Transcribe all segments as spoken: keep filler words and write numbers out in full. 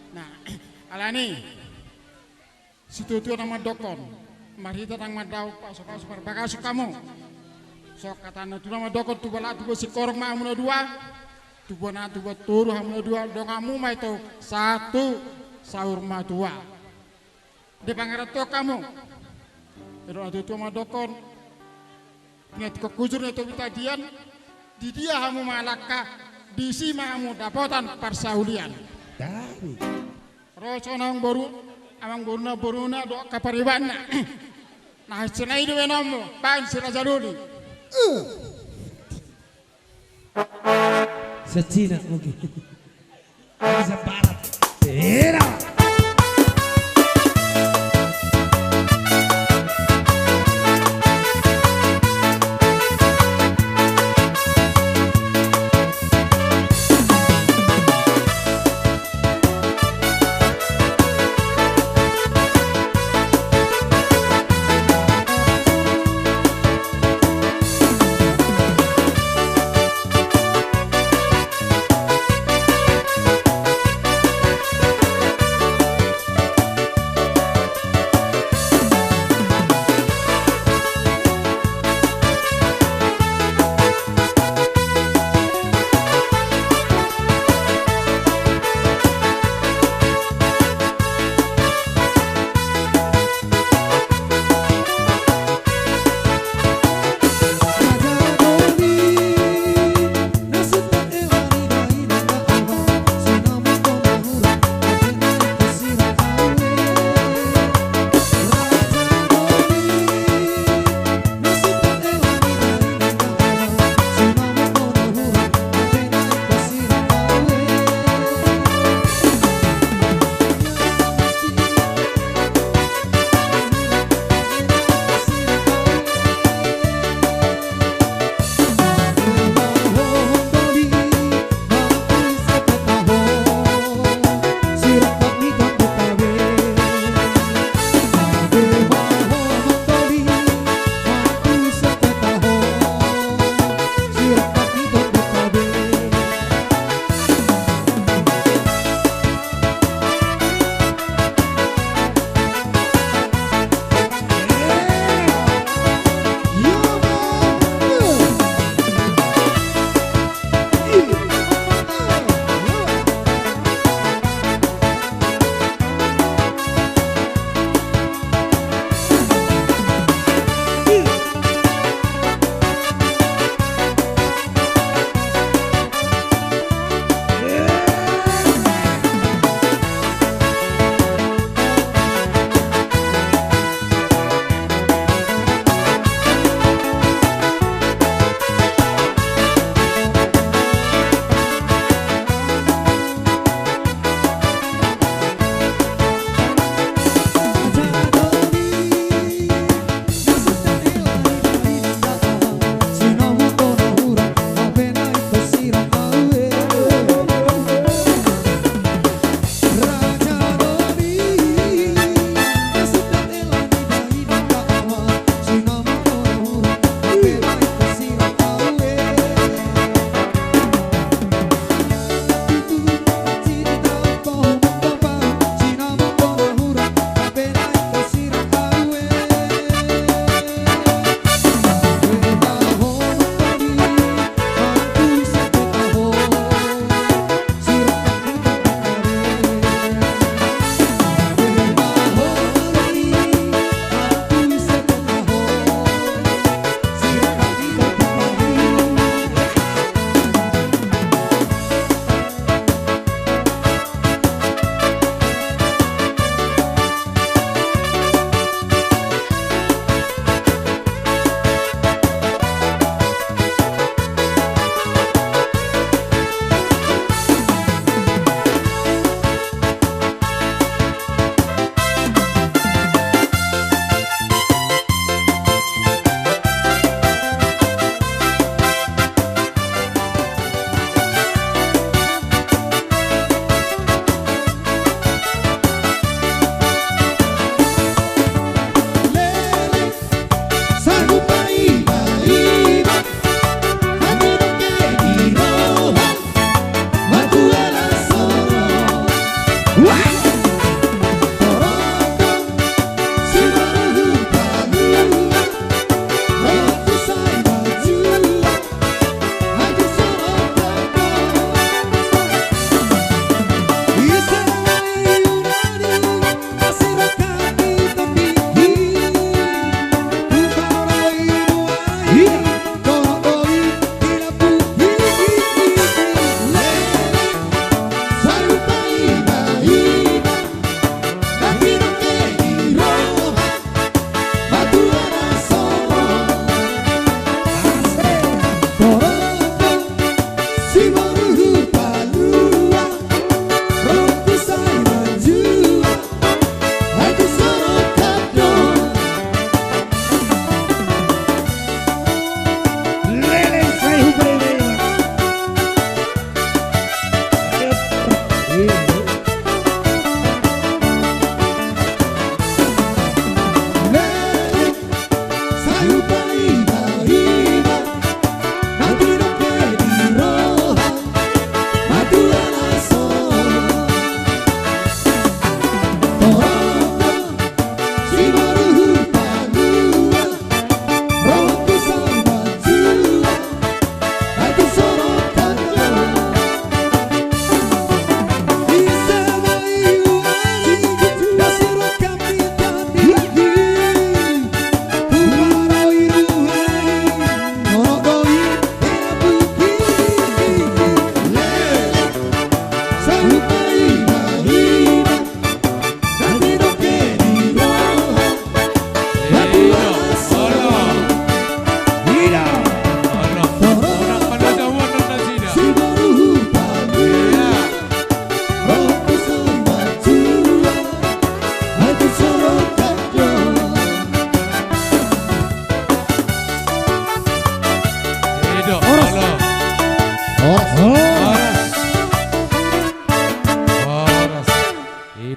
Nah, alani i, situatua na mandokkon, marhite nang mandao pasupasu marbagason hamu. Songon hata ni natuatua na mandokkon, tubu laklak tubu singkoru ma hamu na dua. Tubu na tubu toru hamu na dua, donganmu ma i tu sahat tu saur matua. Di pangaranto hamu. Didok natuatua mandokkon, pinantikhon hujur na topi tapian, di dia hamu mangalangka, disi ma hamu dapotan parsaulian. Ro songon amangboru, amangboruna, boruna dohot paribanna. Na hansit nai do baenonmu, baen si Raja Doli. Sian Cina mungkin. Bisa barat. Era.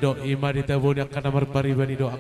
do, ima ditabo ni angka na marpariban i do.